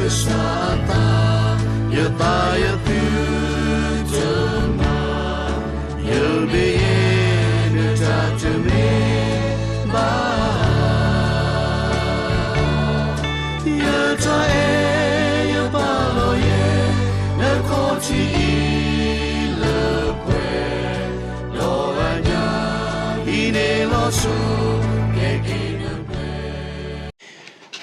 ကစၢ်အသး, ယသးယသုတမၤ, ယမ့ၢ်ယဲနတၢ်တမ့ၢ် ဘၣ်, ယတၢ်အဲၣ်ယပာ်လီၤယဲ နခီၣ်ထံးအံၤလၢပှဲၤ, ဒီးအညၣ်အံၤန့ၣ်လီၤဆီ ကဲက့ၤနပှဲ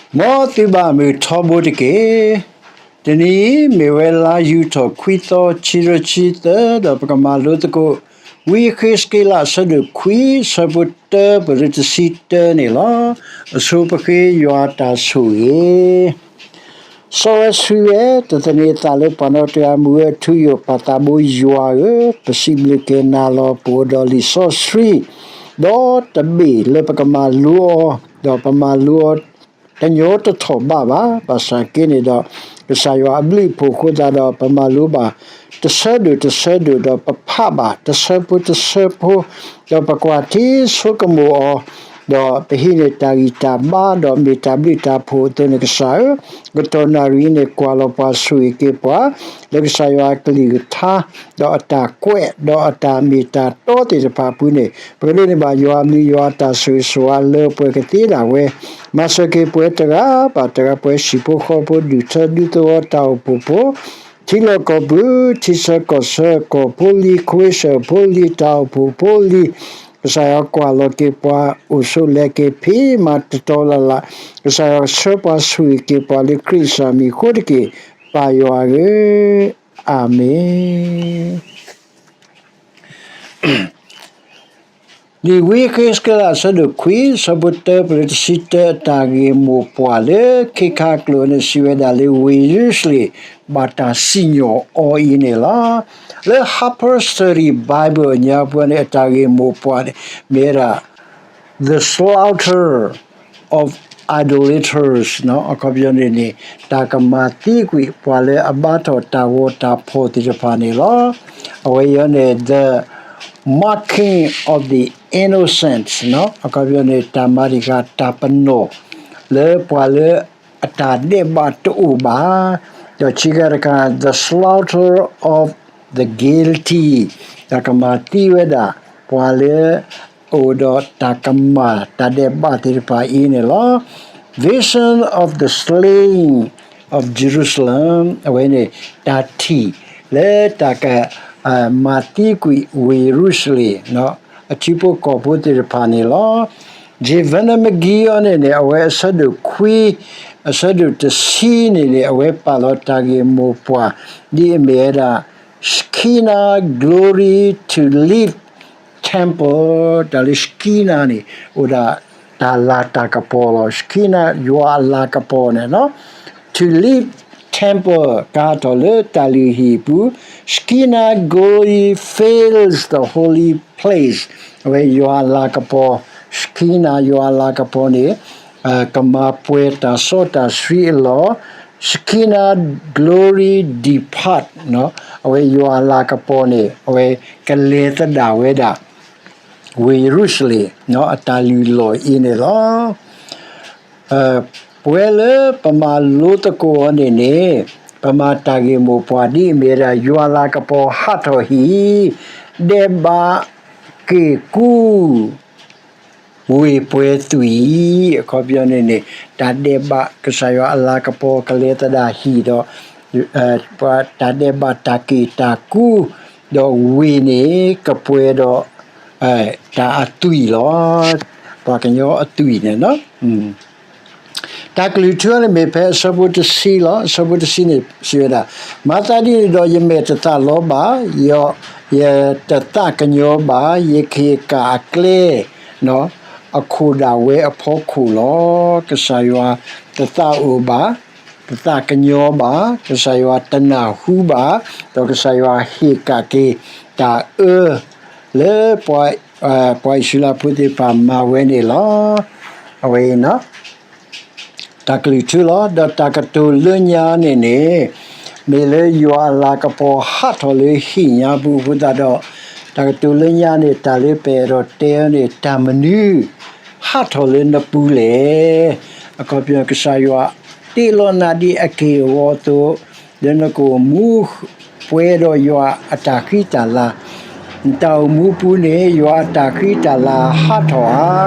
ၤ. မ်သုဘၣ်မုာ်ထီဘိတက့ၢ်. တနံၤအံၤ မ့ၢ်ဝဲလါယူၤထီၣ်ခွံသီ ခံကထိခံဆံသၢ ဒီးပကမၤလိသကိး ဝံယဃ့းစက့လး အဆၢဒိၣ်ခွံ ဆၢဖိတၢ ပတုၤတဆံတၢန့ၣ်လီၤ. အဆိပဃ့ယွၤတၢ်ဆိၣ်ဂ့ၤ. စီၤဝဲဆှံဝဲ, တသန့ၤအသးလၢပှၤနီတဂၤ, မုၢ်ဝဲထူယိာ်ပၢ်သးဘိယွၤဧၢ, ပစံးဘျုးက့ၤနၤလီၤ. ပအိၣ်ဒီးလံာ်စီဆှံ ဒီးတဘ့ၣ်လၢပကမၤလိအီၤ, ဒီးပမၤလိအီၤ တညီတထီၣ်ဘၣ်ဘၣ်. ဘၣ်ဆၣ်က့န့ၣ်ဒီး ကစၢ်ယွၤအဘျုးအဖှိၣ်အဃိသတးဒီး ပမၤလိဘၣ်တဆၢဒိၣ်တဆၢဒိၣ်, ဒီးပဖးဘၣ်တဆၢဖိတဆၢဖိ, ဒီးပကွၢ်ထံဆိကမိၣ်အီၤ, ဒီးပဟံးန့ၢ်တၢ်ဂံၢ်တၢ်ဘါ, ဒီးမ့ၢ်တၢ်ဘျုးတၢ်ဖှိၣ်အသိးန့ၣ် ကစၢ်ဧၢ, ကတီၢ်နၣ်ရံၣ်အံၤန့ၣ် ကွၢ်လီၤပှၤဆိၣ်ဂ့ၤက့ၤပှၤ လၢကစၢ်ယွၤအကလုၢ်ကထါ, ဒီးအတၢ်ကွဲး, ဒီးအတၢ်မ့ၢ်တၢ်တီသ့ၣ်တဖၣ်အပူၤန့ၣ် ပကဒိးန့ၢ်ဘၣ်ယွၤအဘျုး ယွၤအတၢ်ဆိၣ်ဂ့ၤဆိၣ်ဝါလၢပှဲၤကသ့ဒၣ်ဝဲ, မၤစၢၤက့ၤပှၤတဂၤဘၣ်တဂၤ, ပှၤဟံၣ်ဖိဃီဖိ, ဒူၣ်ထၢဒူသဝီတၢ်အိၣ်ဖှိၣ်ဖိ, ထံလီၢ်ကီၢ်ပူၤ, ထံဆၢကီၢ်ဆၢ, ကီၢ်ဖိလံၤ, ခွ့စၢၣ်ဖိလံၤ, တၢ်အိၣ်ဖှိၣ်ဖိလံၤ, ကစၢ်ယွၤကွၢ်လီၤက့ၤပှၤ အိၣ်ဆိးလဲၤက့ၤဖံးမၤတတီၤလၢ်လၢ်, ကစၢ်ယွၤကဆှၢပှၤဆိၣ်ဂ့ၤက့ၤပှၤလၢခရံာ်ကစၢ်မံၤအဃိတက့ၢ်. ပၢ်ယွၤဧၢ, အၤမ့ၣ်. လံာ်ဝံယဃ့းစက့လး အဆၢဒိၣ်ခွံ ဆၢဖိတၢ ပတုၤတဆံတၢ အတၢ်ဂ့ၢ်မိၢ်ပှၢ်လၢခံခါအကျိၤန့ၣ် စံးဝဲဒၣ်လၢ ဝ့ၢ်ယရူၤၡလ့ၣ် ဘၣ်တၢ်စံၣ်ညီၣ်အီၤအံၤန့ၣ်လီၤ. လၢ Harper's Study Bible အညါပှဲၤန့ၣ် အတၢ်ဂ့ၢ်မိၢ်ပှၢ်န့ၣ် မ့ၢ်ဝဲဒၣ် The Slaughter of Idolaters အခီပညီန့ၣ်န့ၣ် တၢ်ကမၤသံကွံာ်ပှၤလၢအဘါထီၣ်တၢ်ဂီၤတၢ်ဖီၣ်သ့ၣ်တဖၣ်န့ၣ်လီၤ. အဝဲအံၤန့ၣ် The Marking of the Innocent အခီပညီန့ၣ် တၢ်မၤတံာ်ဃာ်တၢ်ပနီၣ် လၢပှၤလၢအတၢ်ဒဲးဘးတအိၣ်ဘၣ်, ဒီးခံခါတခါ The Slaughter of the Guilty တၢ်ကမၤသံဝဲဒၣ် ပှၤလၢ အိၣ်ဒီးတၢ်ကမၣ်တၢ်ဒဲးဘးသ့ၣ်တဖၣ်အံၤန့ၣ်လီၤ. Vision of the Slaying of Jerusalem အဝဲန့ၣ် တၢ်ထံၣ်လၢတၢ်က မၤသံကွံာ်ဝ့ၢ်ယရူၤၡလ့ၣ် အထံဖိကီၢ်ဖိသ့ၣ်တဖၣ်န့ၣ်လီၤ. J Vernon McGee အံၤန့ၣ်န့ၣ် အဝဲအဆၢဒိၣ်ခွံ အဆၢဒိၣ်တဆံန့ၣ်န့ၣ် အဝဲပာ်လီၤတၢ်ဂ့ၢ်မိၢ်ပှၢ် ဒ်အမ့ၢ်ဝဲဒၣ် Shekinah glory to leave temple တၢ်လၢ Shekinah န့ၣ် အိၣ်ဒၣ်တၢ်လၤတၢ်ကပီၤလီၤ. Shekinah ယွၤအလၤကပီၤန့ၣ် to leave temple ကဟးထီၣ်လၢတၢ်လုၢ်ဟံၣ်အပူၤ, Shekinah glory fills the holy place အဝဲယွၤအလၤကပီၤ Shekinah ယွၤအလၤကပီၤန့ၣ် ကမၤပှဲၤတၢ်စီတၢ်ဆှံအလီၢ် Shekinah glory depart အဝဲယွၤအလၤကပီၤန့ၣ် အဝဲကလဲၤသဒၣ်ဝဲဒၣ် ဝ့ၢ်ယရူၤၡလ့ၣ် အတၢ်လုၢ်လီၢ်အံၤန့ၣ်လီၤ. ပဝဲလၢပမၤလိသကိးအီၤန့ၣ်န့ၣ် ပမၤတၢ်ဂ့ၢ်မိၢ်ပှၢ်ဒ်အမ့ၢ်ဝဲဒၣ် ယွၤအလၤကပီၤဟးထီၣ်ဟံၣ် ဒဲးဘးက့ၢ်ကူ ဝ့ၢ်ပှဲၤသွံၣ် အခီပညီန့ၣ်န့ၣ် တၢ်ဒဲးဘး ကစၢ်ယွၤအလၤကပီၤကလဲၤသဒၣ်ဟံၣ်ဒီး တၢ်ဒဲးဘးတၢ်က့ၢ်တၢ်ကူ ဒီးဝ့ၢ်န့ၣ်ကပှဲၤဒီး တၢ်အသွံၣ်လီၤ. ပှၤကညီအသွံၣ်န့ၣ် တၢ်ကလုၢ်ထူန့ၣ်မ့ၢ်ဖဲအဆၢဖိတဆံလီၤ. အဆၢဖိတဆံန့ၣ်စံးဝဲဒၣ်, မၤသးဒ်န့ၣ်ဒီး ယမဲာ်တသးလီၤဘၣ်, ယတသးကညီၤဘၣ်, ယကဟ့ၣ်ကၣ်အကျဲ အခိၣ်ဒၣ်ဝဲအဖီခိၣ်လီၤ. ကစၢ်ယွၤတသးအိၣ်ဘၣ်, တသးကညီၤဘၣ်, ကစၢ်ယွၤတနၢ်ဟူဘၣ်, ဒီးကစၢ်ယွၤဟ့ၣ်ကၣ်က့ၤတၢ်အၢ လၢ ပှၤအံၣ်စရ့လးဖိသ့ၣ်တဖၣ်မၤဝဲန့ၣ်လီၤ. အဝဲ တၢ်ကလုၢ်ထူလီၤ. ဒီးတၢ်ကတိၤလၢညါန့ၣ်န့ၣ် မ့ၢ်လၢယွၤအလၤကပီၤဟးထီၣ်လၢဟံၣ်ညါပူၤအဃိသတးဒီး တၢ်ကတိၤလၢညါန့ၣ် တၢ်လၢပအဲၣ်ဒိးတဲအီၤန့ၣ် တၢ်မနုၤဟးထီၣ်လၢနပူၤလဲၣ်. အခီပညီ ကစၢ်ယွၤ တ့လီၤနၤဒ်အက့ၢ်အဂီၤအသိး, လၢနကအိၣ်မူပှဲၤဒီးယွၤအတၢ်ဃံတၢ်လၤ, နတၢ်အိၣ်မူပူၤန့ၣ် ယွၤအတၢ်ဃံတၢ်လၤဟးထီၣ်ဧါ.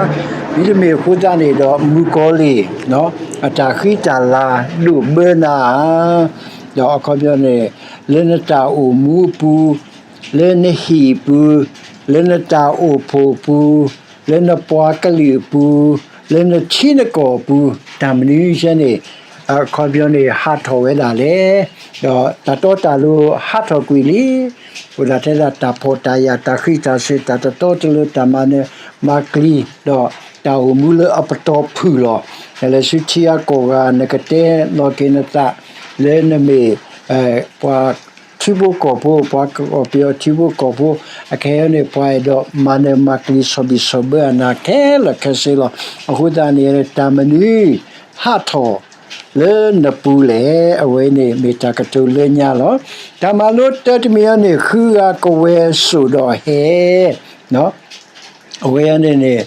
မ့တမ့ၢ်အဃိသတးန့ၣ်ဒီး မုၣ်ကီၤလံၢ် အတၢ်ဃံတၢ်လၤဒိးဘၢနၤဧါ. ဒီးအခီပညီန့ၣ် လၢနတၢ်အိၣ်မူအပူၤ, လၢနဟံၣ်အပူၤ, လၢနတၢ်အိၣ်ဖှိၣ်အပူၤ, လၢနပှၤကလုာ်အပူၤ, လၢနထံနကီၢ်အပူၤ, တၢ်မနုၤဆဲန့ၣ် အခီပညီန့ၣ် ဟးထီၣ်ဝဲဒၣ်လဲၣ်. ဒီးတၢ်တီတၢ်လိၤဟးထီၣ်ကွံာ်လံ. အိၣ်ဒၣ်ထဲဒၣ်တၢ်ဖှီၣ်တၢ်ယာ် တၢ်ဃံးတၢ်စ့ၤ တၢ်တတီတလိၤ တၢ်မၤနၢၤမၤကျံၤ ဒီးတၢ်အိၣ်မူလၢအပတီၢ်ဖုၣ်လီၤ. နလဲၤဆူထံဂၤကီၢ်ဂၤ နကတဲလီၤက့ၤနသး လၢနမ့ၢ် ပှၤထံဖိကီၢ်ဖိ ပှၤကီၢ်ပယီၤထံဖိကီၢ်ဖိ အခဲအံၤန့ၣ် ပှၤအဲၣ်ဒိးမၤနၢၤမၤကျံၤ ဆီၣ်ဘံၣ်ဆီၣ်ဘၢအနၤခဲလၢာ်ခဲဆ့လီၤ. အဃိသတးန့ၣ် တၢ်မနုၤဟးထီၣ် လၢနပူၤလဲၣ်. အဝဲန့ၣ်မ့ၢ်တၢ်ကတိၤလၢညါလီၤ. တၢ်မၤလိတၢတမံၤအံၤန့ၣ် ဃုဂၤကဝဲၤစိာ်ဒီးဟဲ အဝဲန့ၣ်န့ၣ်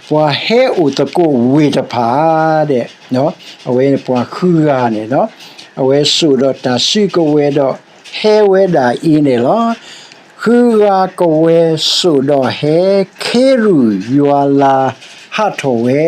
ပှၤဟဲအိၣ်သကိးဝ့ၢ်တဖၣ်ဒဲး, အဝဲပှၤဃုဂၤန့ၣ် အဝဲစိာ်ဒီးတၢ်စုကဝဲၤဒီးဟဲဝဲဒၣ်အံၤန့ၣ်လီၤ. ဃုဂၤကဝဲၤစိာ်ဒီးဟဲ ခ့ရူၢ်ယွၤလၤဟးထီၣ်ဝဲ,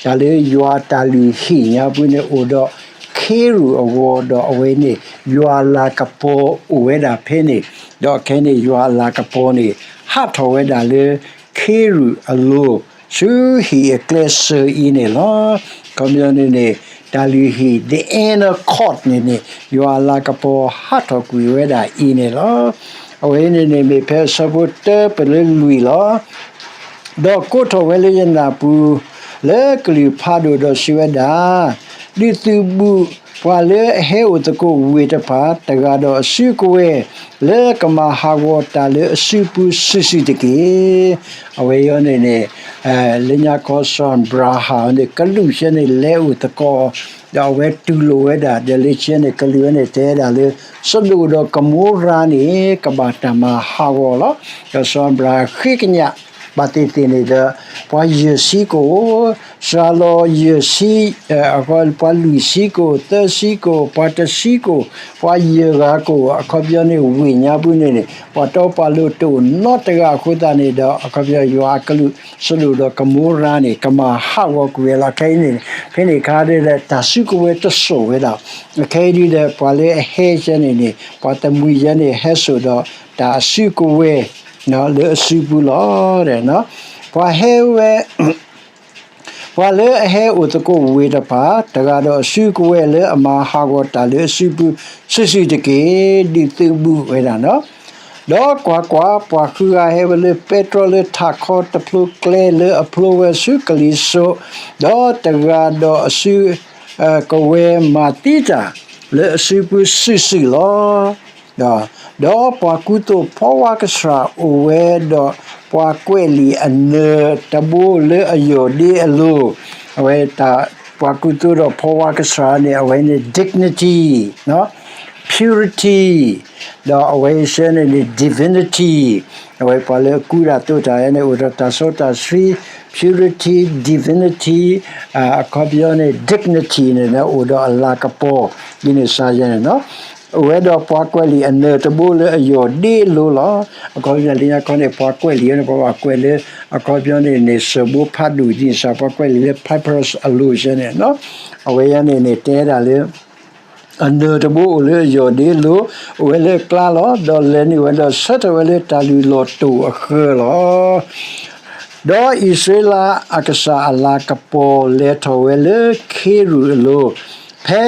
တၢ်လၢယွၤအတၢ်လုၢ်ဟံၣ်ညါပူၤန့ၣ်အိၣ်ဒီး ခ့ရူၢ်အဂီၤ ဒီးအဝဲန့ၣ် ယွၤအလၤကပီၤအိၣ်ဝဲဒၣ်ဖဲန့ၣ်, ဒီးခဲအံၤန့ၣ် ယွၤအလၤကပီၤန့ၣ် ဟးထီၣ်ဝဲဒၣ်လၢ ခ့ရူၢ်အလိၤ ဆူဟံၣ်အကျဲစၢၤအံၤန့ၣ်လီၤ. အခီပညီန့ၣ်န့ၣ် တၢ်လုၢ်ဟံၣ် the inner court န့ၣ်န့ၣ် ယွၤအလၤကပီၤဟးထီၣ်ကွံာ်ဝဲဒၣ်အံၤန့ၣ်လီၤ. အဝဲန့ၣ်န့ၣ်မ့ၢ်ဖဲအဆၢဖိတၢပၢၢ်လၢလွံၢ်လီၤ. ဒီးကိးထီၣ်ဝဲလၢယနၢ်ပူၤ လၢကလုၢ်ဖးဒိၣ်ဒီးစံးဝဲဒၣ်, ဒုးသုးဘူးပှၤလၢအဟဲအိၣ်သကိးဝ့ၢ်တဖၣ် တဂၤဒီးအစုကဝဲၤ လၢကမၤဟးဂီၤတၢ်လၢအစုပူၤစုာ်စုာ်တက့ၢ်. အဝဲအံၤန့ၣ်န့ၣ် လၢညါခီစီၤအၤဘြၤဟၣ်န့ၣ် ကလူးဆဲန့ၣ် လဲၤအိၣ်သကိး ဒီးအဝဲတူၢ်လိာ်ဝဲဒၣ် ဒီးလၢခံန့ၣ် ကလူးဝဲန့ၣ် တဲဒၣ်လၢ စဒိၣ်ဒီးကမိရၤန့ၣ် ကဘၣ်တၢ်မၤဟးဂီၤလီၤ. ဒီးစီၤအၤဘြၤဟၣ်ဃ့ကညး ဘၣ်သ့ၣ်သ့ၣ်န့ၣ်ဒီး ပှၤယဲၢ်ဆံကအိၣ်, စှၤလီၤယဲၢ်ဆံ, ပှၤလွံၢ်ဆံကအိၣ်, သၢဆံကအိၣ်, ပှၤတဆံကအိၣ်, ပှၤယဲၢ်ဂၤကအိၣ်, အခီပညီန့ၣ် ဝ့ၢ်ညါပူၤန့ၣ်န့ၣ် ပှၤတီပှၤလိၤတအိၣ်နီတဂၤအဃိသတးန့ၣ်ဒီး အခီပညီယွၤအကလူး စဒိၣ်ဒီးကမိရၤန့ၣ် ကမၤဟးဂီၤကွံာ်ဝဲလီၤ. ခဲအံၤန့ၣ် ဖဲန့ၣ်အခါဒီး တၢ်စုကဝဲၤတစိာ်ဝဲဒၣ်. ခဲအံၤဒ်ဒီး ပှၤလၢအဟဲဆဲန့ၣ်န့ၣ် ပှၤတမှံၤယဲန့ၣ် ဟဲစိာ်ဒီးတၢ်အစုကဝဲၤ လၢအစုပူၤလီၤ. ပှၤဟဲဝဲ ပှၤလၢအဟဲအိၣ်သကိးဝ့ၢ်တဖၣ် တဂၤဒီးအစုကဝဲၤလၢအမၤဟးဂီၤတၢ်လၢအစုပူၤ စုာ်စုာ်တက့ၢ်, ဒုးသုးဘူးဝဲဒၣ်န့ၣ်လီၤ. ဒီးကွၢ်ကွၢ်, ပှၤဃုဂၤဟဲဝဲလၢပဲတြီလၢထးခီတဖျိကျဲလၢအဖျိဝဲဆူကလံၤစိး, ဒီးတဂၤဒီးအစု ကဝဲၤမၤသံတၢ်လၢအစုပူၤစုာ်စုာ်လီၤ. ဒီးပှၤကူသိးဖီဝါကဆှၣ်အိၣ်ဝဲဒီး ပှၤကွဲးလံာ်အနၢၤတဘိလၢအယီၢ်ဒ့အလိၤ, အဝဲ ပှၤကူသိးဒီးဖီဝါကဆှၣ်န့ၣ် အဝဲန့ၣ် dignity, purity, ဒီးအဝဲဆဲန့ၣ်န့ၣ် divinity, အဝဲပှၤလၢအကူတၢ်သိးတၢ်န့ၣ် အိၣ်ဒီးတၢ်စီတၢ်ဆှံ purity, divinity, အခီပညီန့ၣ် dignity န့ၣ် အိၣ်ဒီးအလၤကပီၤ ဒ်န့ၣ်စါယဲန့ၣ်လီၤ. အိၣ်ဝဲဒီးပှၤကွဲးလံာ်အနၢၤတဘိလၢအယီၢ်ဒ့အလိၤလီၤ. အခီပညီလၢညါခီန့ၣ် ပှၤကွဲးလံာ်န့ၣ် ပှၤဘၣ်ကွဲးလၢ အခီပညီန့ၣ်န့ၣ် စၢၤဘိဖးဒိၣ်ဒ်န့ၣ်စါ ပှၤကွဲးလံာ်လၢ papyrus အလိၤယဲန့ၣ်လီၤ. အဝဲယဲန့ၣ်န့ၣ် တဲဒၣ်လၢ အနၢၤတဘိအိၣ်လၢအယီၢ်ဒ့အလိၤ အိၣ်ဝဲလၢအကျါလီၤ. ဒီးလဲၤနုာ်ဝဲဒီးဆၢထၢၣ်ဝဲလၢတၢ်လုၢ်လီၢ်တိာ်အဃၢၤလီၤ. ဒီးအံၣ်စရ့လးအကစၢ်အလၤကပီၤလဲၤထီၣ်ဝဲလၢခ့ရူၢ်အလိၤ, ဖဲ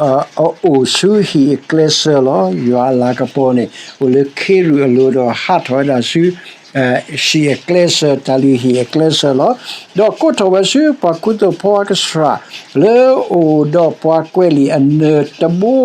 အအိၣ်ဆူဟံၣ်အကျဲစၢၤလီၤ. ယွၤအလၤကပီၤန့ၣ် အိၣ်လၢခ့ရူၢ်အလိၤဒီးဟးထီၣ်ဝဲဒၣ်ဆူ ဟံၣ်အကျဲစၢၤ တၢ်လုၢ်ဟံၣ်အကျဲစၢၤလီၤ. ဒီးကိးထီၣ်ဝဲဆူပှၤကူသိးဖီဝါကဆှၣ် လၢအအိၣ်ဒီးပှၤကွဲးလံာ်အနၢၤတဘိ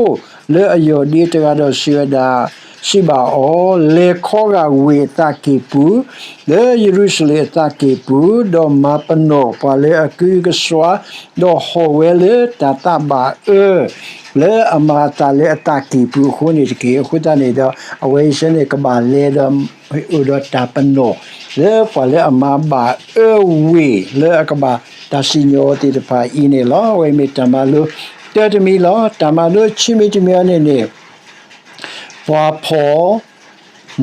လၢအယီၢ်ဒ့တဂၤဒီးစံးဝဲဒၣ်, ဒီးစီၤယိၤသးစံးဘၣ်အီၤ, လဲၤခီဂာ်ဝ့ၢ်အသးကံၢ်ပူၤ, လၢယရူၤၡလ့ၣ်အသးကံၢ်ပူၤ, ဒီးမၤပနီၣ်ပှၤလၢအကုကစွါ, ဒီးဟီၣ်ဝဲလၢတၢ်သးဘၣ်အၢ လၢအမၤအသးလၢအသးကံၢ်ပူၤအဃိန့ၣ်တက့ၢ်. အဃိသတးန့ၣ်ဒီး အဝဲအံၤစ့ၢ်န့ၣ် ကဘၣ်လဲၤဒီး အိၣ်ဒီးတၢ်ပနီၣ် လၢပှၤလၢအမၤဘၣ်အၢဝ့ၢ် လၢအကဘၣ်တၢ်စံၣ်ညီၣ်အီၤသ့ၣ်တဖၣ်အံၤန့ၣ်လီၤ. အဝဲအံၤမ့ၢ်တၢ်မၤလိတၢတမံၤလီၤ. တၢ်မၤလိဆံးမံၤတမံၤအံၤန့ၣ်န့ၣ် ပှၤဖှီၣ်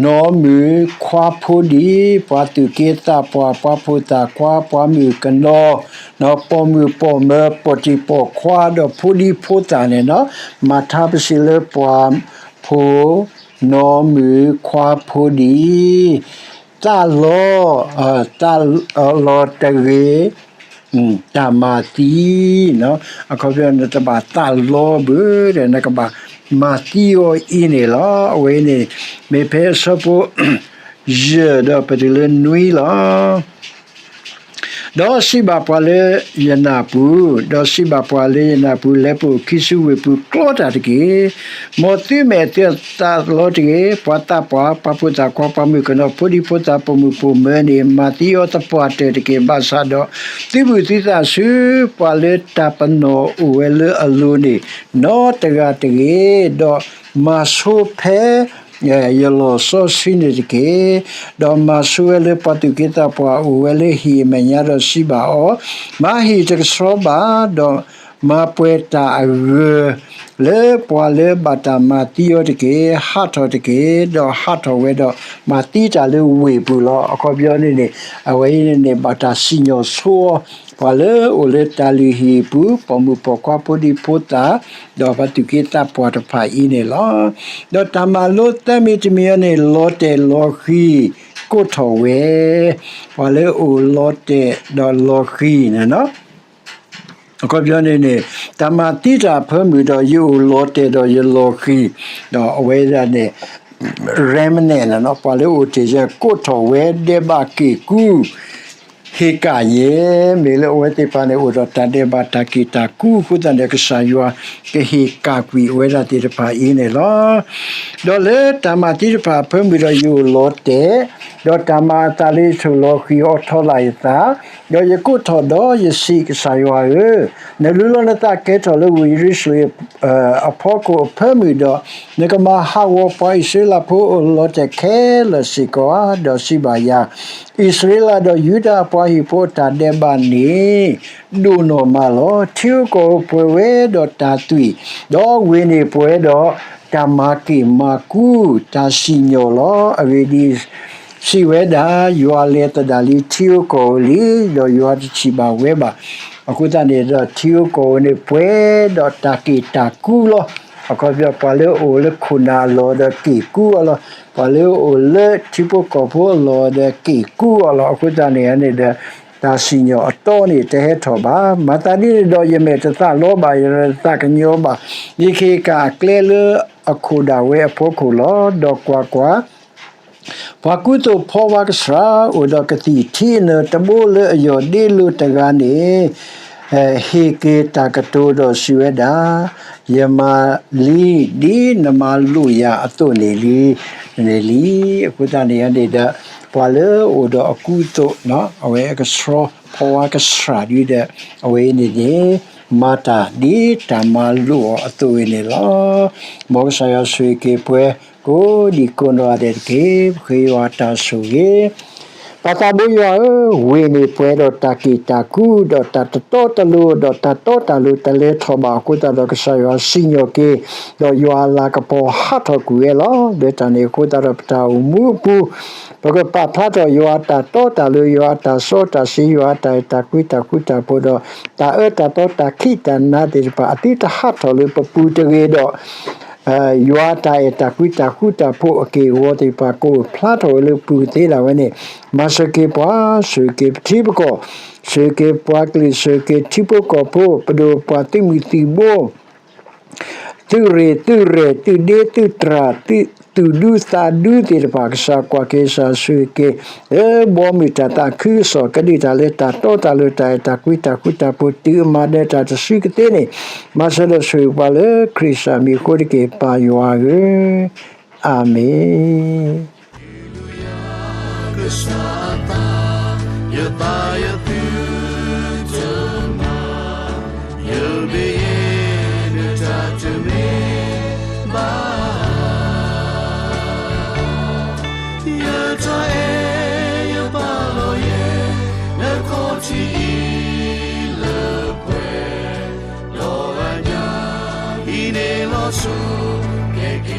နီၢ်မုၣ် ခွါဖိဒံ, ပှၤသူၣ်က့သးပှၢ်, ပှၤဖိသၣ်ခွါ, ပှၤမုၣ်ကနီၤ, နီၢ်ပိာ်မုၣ်ပိာ်မၢၤ, ပိာ်တံၢ်ပိာ်ခွါ, ဒီးဖိဒံဖိသၣ်န့ၣ်လီၤ. မၤထါပစံးလၢပှၤဖှီၣ် နီၢ်မုၣ် ခွါဖိဒံ, သးလီ, သးလီၤတဂ့ၤ တၢ်မၤသံ, အခီပညီနတဘၣ်သးလီဘၣ်ဒီး နကဘၣ်မၤသံအီၤအံၤန့ၣ်လီၤ. အဝဲန့ၣ် မ့ၢ်ဖဲအဆၢဖိ ယဲၢ်ဒီးပတုၤလၢနွံလီၤ. ဒီးစံးဘၣ်ပှၤလၢယနၢ်ပူၤ, ဒီးစံးဘၣ်ပှၤလၢယနၢ်ပူၤ, လဲၤပအိၣ်ခံစုဝ့ၢ်ပူၤကျီတၢ်တက့ၢ်. မ်သုမဲာ်သုသးလီတဂ့ၤ. ပှၤသးပှၢ်, ပှၤဖိသၣ်ခွါ, ပှၤမုၣ်ကနီၤ, ဖိဒံဖိသၣ်, ပိာ်မုၣ်ပိာ်မၢၤန့ၣ် မၤသံအီၤသပှၢ်တၢၢ်တက့ၢ်. ဘၣ်ဆၣ်ဒီး သုဘူၣ်သုသးဆူ ပှၤလၢတၢ်ပနီၣ်အိၣ်ဝဲလၢအလိၤန့ၣ် နီတဂၤတဂ့ၤ, ဒီးမၤဆိဖဲ ယလီၢ်စီဆှံန့ၣ်တက့ၢ်. ဒီးမၤဆိဝဲလၢပှၤသူၣ်က့သးပှၢ်အိၣ်ဝဲလၢဟံၣ်အမဲာ်ညါဒီးစံးဘၣ်အီၤ, မၤဟံၣ်တကဆှီဘၣ်, ဒီးမၤပှဲၤတၢ်အဂၢၤ လၢပှၤလၢဘၣ်တၢ်မၤသံအီၤတက့ၢ်. ဟးထီၣ်တက့ၢ်. ဒီးဟးထီၣ်ဝဲဒီးမၤသံတၢ်လၢဝ့ၢ်ပူၤလီၤ. အခီပညီန့ၣ်န့ၣ် အဝဲအံၤန့ၣ်န့ၣ် ဘၣ်တၢ်စံၣ်ညီၣ်ဆိအီၤ ပှၤလၢအိၣ်လၢတၢ်လုၢ်ဟံၣ်အပူၤ, ပိာ်မုၣ်ပိာ်ခွါဖိဒံဖိသၣ်, ဒီးပှၤသူၣ်က့သးပှၢ်တဖၣ်အံၤန့ၣ်လီၤ. ဒီးတၢ်မၤလိသၢမံၤတမံၤအံၤန့ၣ် လီၤတဲာ်လီၤဃံၤကိးထီၣ်ဝဲ, ပှၤလၢအိၣ်လီၤတဲာ်ဒီးလီၤဃံၤန့ၣ်လီၤ. အခီပညီန့ၣ်န့ၣ် တၢ်မၤသံတၢ်အဖၢမုၢ်ဒီး ယအိၣ်လီၤတဲာ်ဒီးယလီၤဃံၤ, ဒီးအဝဲဒၣ်န့ၣ် remnant န့ၣ်လီၤ. ပှၤလၢအိၣ်တ့ၢ်ယဲၢ်ကိးထီၣ်ဝဲ ဒဲးဘးက့ၢ်ကူ ဟ့ၣ်ကၣ်ယဲၢ်, မ့ၢ်လၢအဝဲသ့ၣ်တဖၣ်န့ၣ် အိၣ်ဒီးတၢ်ဒဲးဘးတၢ်က့ၢ်တၢ်ကူအဃိသတးန့ၣ် ကစၢ်ယွၤကဟ့ၣ်ကၣ်ကွံာ်အဝဲဒၣ်သ့ၣ်တဖၣ်အံၤန့ၣ်လီၤ. ဒီးလၢတၢ်မၤသံတဖၣ်အဖၢမုၢ်ဒီးယအိၣ်လီၤတဲာ်, ဒီးတၢ်မၤအသးလၢယထိၣ်လီၤဃံၤအီၤထီလာ်ယသး, ဒီးယကိးထီၣ်ဒီးယစံး, ကစၢ်ယွၤဧၢ, နလူလီၤနသးကဲထီၣ်လၢဝ့ၢ်ယရူၤၡလ့ၣ်အဖီခိၣ်အဖၢမုၢ်ဒီး, နကမၤဟးဂီၤပှၤအံၣ်စရ့လးဖိအလီၤတဲာ်ခဲလၢာ်စ့ၢ်ကီးဧါ. ဒီးစံးဘၣ်ယၤ, အံၣ်စရ့လးဒီးယူဒၤအပှၤဟံၣ်ဖိအတၢ်ဒဲးဘးန့ၣ် ဒိၣ်နီၢ်မးလီၤ. ထံဧိၤကီၢ်ဧိၤပှဲၤဝဲဒီးတၢ်သွံၣ်, ဒီးဝ့ၢ်န့ၣ်ပှဲၤဒီးတၢ်မၤက့ၢ်မၤကူ, တၢ်စံၣ်ညီၣ်လီၤ. အဂ့ၢ်ဒ်အံၤ, စံးဝဲဒၣ်, ယွၤလဲၤသဒၣ်လံထံဧိၤကီၢ်ဧိၤလံ, ဒီးယွၤတထံၣ်ဘၣ်ဝဲဘၣ်. အဃိသတးန့ၣ်ဒီး ထံဧိၤကီၢ်ဧိၤန့ၣ်ပှဲၤဒီးတၢ်က့ၢ်တၢ်ကူလီၤ. အခီပညီ ပှၤလၢအအိၣ်လၢခိၣ်နၢ်အလီၢ်ဒီးက့ၢ်ကူအီၤလီၤ. ပှၤလၢအအိၣ်လၢထံဖိကီၢ်ဖိအလီၢ်ဒီးက့ၢ်ကူအီၤလီၤ. အဃိသတးန့ၣ်န့ၣ်ဒီး တၢ်စံၣ်ညီၣ်အတီန့ၣ်တဟဲထီၣ်ဘၣ်. မၤသးဒ်န့ၣ်ဒီး ယမဲာ်တသးလီဘၣ်, ယတၢ်သးကညီၤဘၣ်. ယကဟ့ၣ်ကၣ်အကျဲလၢအခိၣ်ဒၣ်ဝဲအဖီခိၣ်လီၤ. ဒီးကွၢ်ကွၢ်, ပှၤကူသိးဖီဝါကဆှၣ် အိၣ်ဒီးကသံၣ်ထံအနၢၤတဘိလၢအယီၢ်ဒ့လိာ်တဂၤန့ၣ် ဟ့ၣ်က့ၤတၢ်ကတိၤဒီးစံးဝဲဒၣ်, ယမၤလံဒ်နမၤလိာ်ယၤအသိးန့ၣ်လံ, န့ၣ်လံ. အဃိသတးန့ၣ်န့ၣ်ဒီး ပှၤလၢအအိၣ်ဒီးအကူအသိး, အဝဲအကဆှီဖီဝါကဆှၣ်ဒ်ဒီး အဝဲအံၤန့ၣ်န့ၣ် မၤတၢ်ဒ်တၢ်မၤလိာ်အီၤအသိးဝဲန့ၣ်လီၤ. မ်ကစၢ်ယွၤဆိၣ်ဂ့ၤက့ၤပှၤ ကိးဒံကိးနီၢ်ဂၤဒဲးတက့ၢ်. ပဃ့ယွၤတၢ်ဆိၣ်ဂ့ၤ ပၢ်သးဘိယွၤဧၢ, ဝ့ၢ်န့ၣ်ပှဲၤဒီးတၢ်က့ၢ်တၢ်ကူ, ဒီးတၢ်တတီတလိၤ, ဒီးတၢ်တီတၢ်လိၤတလဲၤထီၣ်ဘၣ်အဃိသတးဒီး ကစၢ်ယွၤစံၣ်ညီၣ်က့ၤ, ဒီးယွၤအလၤကပီၤဟးထီၣ်ကွံာ်ဝဲလီၤ. လၢတၢ်န့ၣ်အဃိသတးဒီး ပတၢ်အိၣ်မူအပူၤ ပကပာ်ဖျါထီၣ်ယွၤအတၢ်တီတၢ်လိၤ, ယွၤအတၢ်စီတၢ်ဆှံ, ယွၤအတၢ်အဲၣ်တၢ်ကွံတၢ်ဃူတၢ်ဖိးဒီး တၢ်အၢတၢ်သီတၢ်ခံးတၢ်နၤသ့ၣ်တဖၣ် အသုတဟးထီၣ်လၢပပူၤတဂ့ၤဒီး ယွၤအတၢ်အဲၣ်တၢ်ကွံတၢ်ဃူတၢ်ဖိးအက့ၢ်အဂီၤသ့ၣ်တဖၣ် ကအိၣ်ဖျါထီၣ်ဝဲလၢပူၤကသ့ဒၣ်ဝဲန့ၣ်, မၤစၢၤက့ၤပှၤ, ဆိၣ်ဂ့ၤက့ၤပထံပကီၢ်, ဆိၣ်ဂ့ၤက့ၤပှၤကလုာ်, ဆိၣ်ဂ့ၤက့ၤထံဖိကီၢ်ဖိ, ပဒိၣ်ပှၤသုးမုၢ်သံၣ်ဘိ သုးရ့ၣ်သုးရဲၣ် သုးဒ့သုးတြၢ် သုးဒူသးဒူသ့ၣ်တဖၣ် ကစၢ်ကွၢ်က့ၤ ကစၢ်ဆိၣ်ဂ့ၤက့ၤ လၢဘီမုၢ်တၢ်သးခုကစီၣ် ကဒုးတၢ်လၢတၢ်တီတၢ်လိၤ တၢ်အဲၣ်တၢ်ကွံတၢ်ဃူတၢ်ဖိး တုၤအမၤနၢၤတၢ်တစုကသ့န့ၣ်, မၤစၢၤဒီးဆိၣ်ဂ့ၤပှၤလၢခရံာ်စၢ်မံၤအဃိတက့ၢ် ပၢ်ယွၤဧၢ. အၤမ့ၣ်. ကစၢ်အသး, ယသးယသုတမၤ, ယမ့ၢ်ယဲနတၢ်တမ့ၢ်ဘၣ်. ယတၢ်အဲၣ်ယပာ်လီၤယဲ, နခီၣ်ထံးအံၤလၢပှဲၤ, လီၤဂာ်ညါအံၤန့ၣ်လီၤဆီ, ကဲက